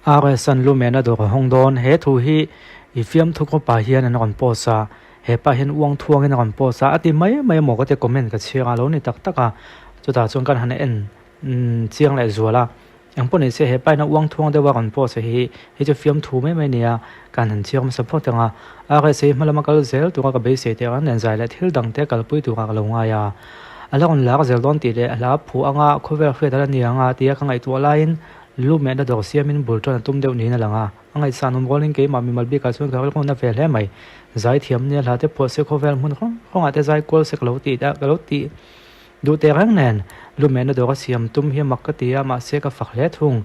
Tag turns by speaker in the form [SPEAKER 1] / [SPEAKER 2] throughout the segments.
[SPEAKER 1] RS-a'n lumena dawr a hawng dawn. He thu hi i fiamthu kawpa hian an rawn post a, he pa hian uang thuangin a rawn post a, a ti mai mai maw ka ti comment ka chhiar a, a lo ni tak tak a, chutah chuan kan han en chiang leh zual a. Engpawh ni se he pa in a uang thuang deuh a rawn post a hi hei chu fiamthu mai mai nia, kan han chhiar hmasa phawt ang a. RS hi hma lama kal zel tura ka beisei teh ang nen zai leh thil dang te kalpui tura ka lo ngai a. A la rawn lar zel dawn tih leh a hla phuh anga khawvel hriat a la ni ang a tia ka ngaihtuah laiin Lu mehna dawr siamin bul tan a tum deuh niin a lang a, a ngaihsan awm rualin keimah mimal bikah chuan ka rilru na ve hle mai. Zai thiam nia hla te phuah se khawvel hmun hrang hrangah te zai kual se ka lo tih ka lo tih duh teh reng nen. Lu mehna dawr a siam tum hi a mak ka ti a, mahse ka fak hle thung.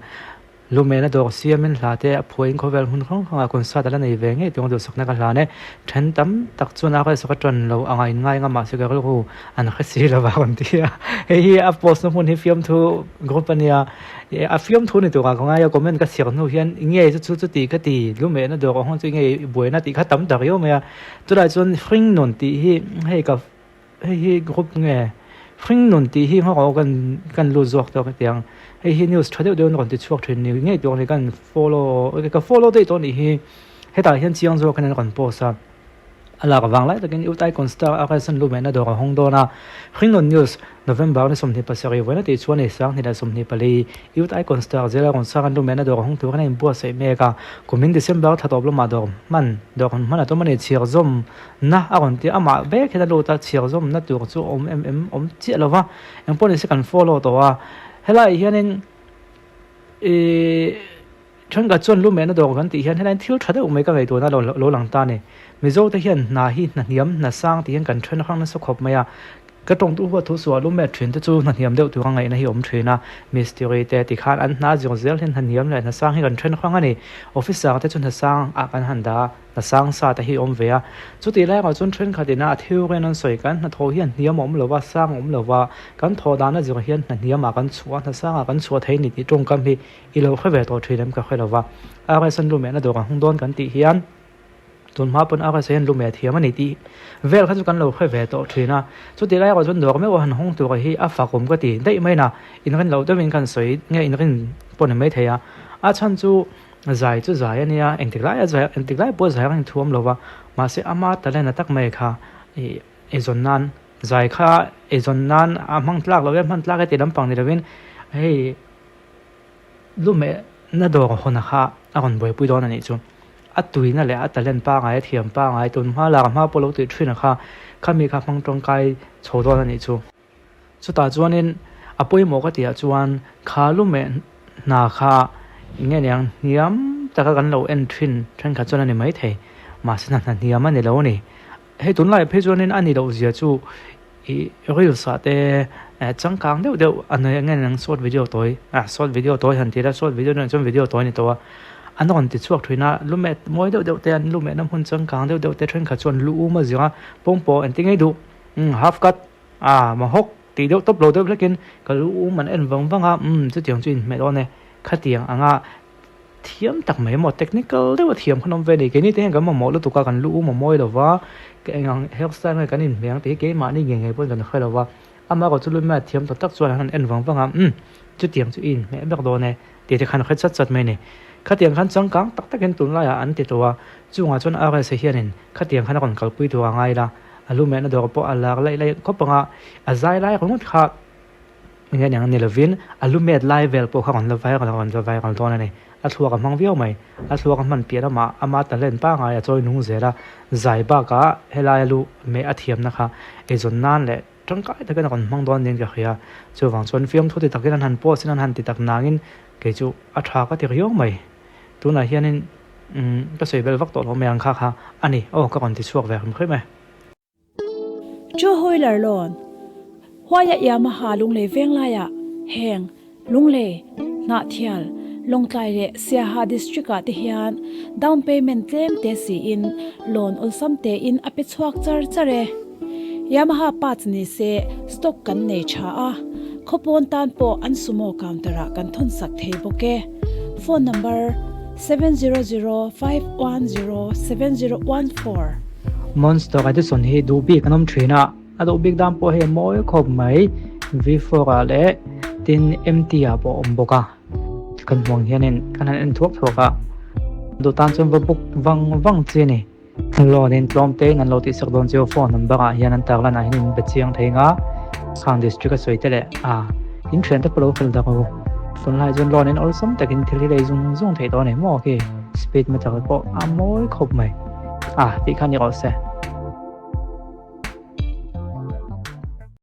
[SPEAKER 1] Lu mehna dawr siamin hla te a phuahin khawvel hmun hrang hrangah concert a la nei ve ngei tih duhsakna ka hlan e. Then tam tak chuan a rel sak a tan lo anga inngai anga mahse ka rilru an hre si lo vang an ti a. Hei hi a post na hmun hi fiamthu group a nia. A fiamthu ni turah ka ngai a, comment ka chhiar hnu hian nge chu chu chuti ka ti lumehna dawr ang chu nge i buaina tih kha tam ta riau mai a. Chulai chuan hringnun tih hi hei ka hei hi group nge hringnun tih hi nghawk kan kan lut zawk tawk hetiang. Hei hi news tha deuh deuh an rawn ti chhuak thin ni ngei tur a ni kan follow ka follow daih tawh a nih hi. Hetah hian chiang zawk hian an rawn post a, a lak vang lai takin Youth Icon Star a kalsan lu mehna dawr a hawng dawn a. Hringnun News, November ni 27 vawiin a tih chuan ni 2024 Youth Icon Star zela rawn sang an lu mehna dawr a hawng turin a inbuatsaih mek a. Kumin December thla tawp lamah dawr hman dawr han hman a tum a ni. Chhiar zawmna a rawn ti a, amah vek hian a lut a, chhiar zawmna tur chu a awm em em awm chiah lo va, engpawh ni se kan follow tawh a. Helaiah hianin ih. Thenkhat chuan lu mehna dawr kan tih hian helaiin thil tha deuh mai ka ngaihtuahna lo lo lang ta a ni. Mizo te hian hna hi hna hniam, hna sang tih hian kan then hrang nasa khawp mai a. Ka tawngtu huat thu suah lu meh thin te chu hna hniam deuh tura ngaihna hi a awm thin a. Mistiri te ti khan an hna zir zel hian hna hniam leh hna sang hi kan then hrang a ni. Officer te chu hna sang ah kan han dah a. Hna sang sa te hi a awm ve a, chutih lai erawh chuan thenkhat ina a thil rian an sawi kan hnathawh hian hniam a awm lo va, sang a awm lo va, kan thawh dana zir hian hna hniamah kan chhuah a, hna sangah kan chhuah thei ni tih tawngkam hi i lo hre ve tawh thin em ka hre lo va. RS an lumehna dawr an hung dawn kan tih hian tun hma pawn RS hian lumeh thiam a ni tih vel kha chu kan lo hre ve tawh thin a, chutih lai erawh chuan dawr meuh a han hawng tur hi a fak awm ka ti daih mai na, inrin loh deuhin kan sawi nge inrin pawh ni maithei a, a chhan chu. Zai chu zai a nia, engtik lai a zai engtik lai pawh zai a inthuam lo va, mahse ama talent a tak mai kha ih eizawn nan zai kha eizawn nan a hmang tlak lo e hman tlak e tih lampang ni lovin hei lumeh na dawr hawn kha a rawn buaipui dawn a nih chu. A tuina leh a talent pangai a thiam pangai tun hma lak hma pawh lo tih thin a kha khami kha hmang tawngkai chho dawn a nih chu. Chutah chuanin a pawimawh ka tihah chuan kha lumeh hna kha eng nge niang hniam taka kan lo en thin thenkhat chuan a ni maithei mahse hna hniam a ni lo a ni. Hei tunlaiah phei chuanin a ni loh zia chu ih reels ah te changkang deuh deuh a nei eng nge niang short video tawi ah short video tawi han ti ila short video nen chuan video tawi a ni tawh a an rawn ti chhuak thin a lumeh mawi deuh deuh te an lumehna hmun changkang deuh deuh te thenkhat chuan lu um a zir a pawngpaw engtin nge duh half cut. A, mahawk tih deuh tawp lo deuh hlekin ka lu um an en vang vang a, umm chutiang chu inhmeh dawn e, khatiang anga thiam tak mai emaw technical deuh a thiam khan awm ve a ni, keini te hian kan mamawh lutuk a, kan lu um a mawi lo va, ka eng ang hairstyle nge kan inhmeh ang tih hi keimahni ngei ngei pawhin kan hre lo va, amah erawh chu lu mai a thiam tak tak chuan an han en vang vang a, umm chutiang chu i inhmeh ber dawn e tih te khan a hre chat chat mai a ni, khatiang khan changkang tak takin tunlaiah an ti tawh a, chungah chuan RSA hianin khatiang khan a rawn kalpui tur a ngai la. A lu mehna dawr pawh a lar laih laih khawp ang a, a zai lai ringawt kha eng nge niang ni lovin a lu met lai vel pawh kha rawn la viral rawn la viral dawn a ni. A thluak a hmang viau mai. A thluak a hman piah lamah ama talent pangngai a chawi nung zel a, zai bakah helai a lu meh a thiamna kha eizawn nan leh tangkai takin a rawn hmang dawn niin ka hria. Chuvang chuan fiamthu ti takin an han post in an han ti tak nangin kei chu a tha ka ti riau mai. Tunah hianin umm ka sawi bel vak tawh lo mai ang kha kha a ni. Aw ka rawn ti chhuak ve hrim hrim e.
[SPEAKER 2] Chu Hoiler lawn Huaia Yamaha Lunglei Venglaiah heng Lunglei, Hnahthial, Lawngtlai leh Siaha District ah te hian down payment tlem te siin loan awlsam tein a pe chhuak char char e. Yamaha parts ni se stock kan nei tha a, khawpawn tan pawh an sumo counter ah kan thawn sak thei bawk e. Phone number, 7005107014.
[SPEAKER 1] Monster Edison hi duh bik an awm thin a, a duh bik dan pawh hei a mawi khawp mai, V4 ah leh tin MT ah pawh a awm bawk a. Kan hmuh ang hianin kan han en thuak thuak a, duh tan chuan va book vang vang chi a ni. Loan in tlawm te in an lo tihsak dawn chiu phone number ah hian an tarlan ah hian in be chiang thei nga khang district a sawi te leh a in thian te pawh lo fel dak u. Tunlai chuan loan in awlsam takin thil hi lei zung zung theih tawh a ni maw khi speed meter pawh a mawi khawp mai a tih kha ni rawh se.